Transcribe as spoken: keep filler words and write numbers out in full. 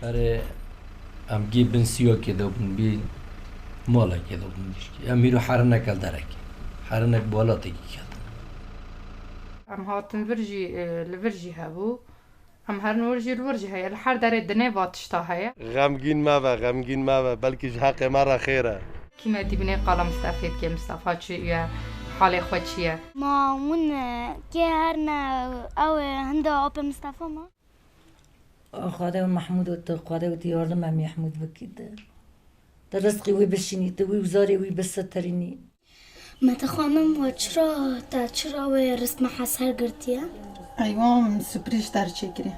Erê, em gî bin siyokê de bûn, bî malekê de bûn dişkî. Em hîro herinek el derekê. Herinek balatekî ketin. Em hatin vir jî, e, li vir jî hebû. Em herin wir jî li wir jî heye. Li her derê dinê va tişta heye. Xemgîn mebe, xemgîn mebe. Belkî ji heqê me re xêr e. Kî me dîbinê qala Mistefê dike, Mistefa çi ye, halê xwe çi ye? Ma hûn, e, kê herne, ew, e, hinda apê Mistefa ma? Xwedê û Mehmûd û tu, Xwedê û tu yardim em Mehmûd bikî tu. Tu rizqî wî bişînî, tu wî û zarê wî bisetirînî. Me dixwanin we çira, te çira wê rizq me heser girtiye? Eywa, min suprîş derçêkirî.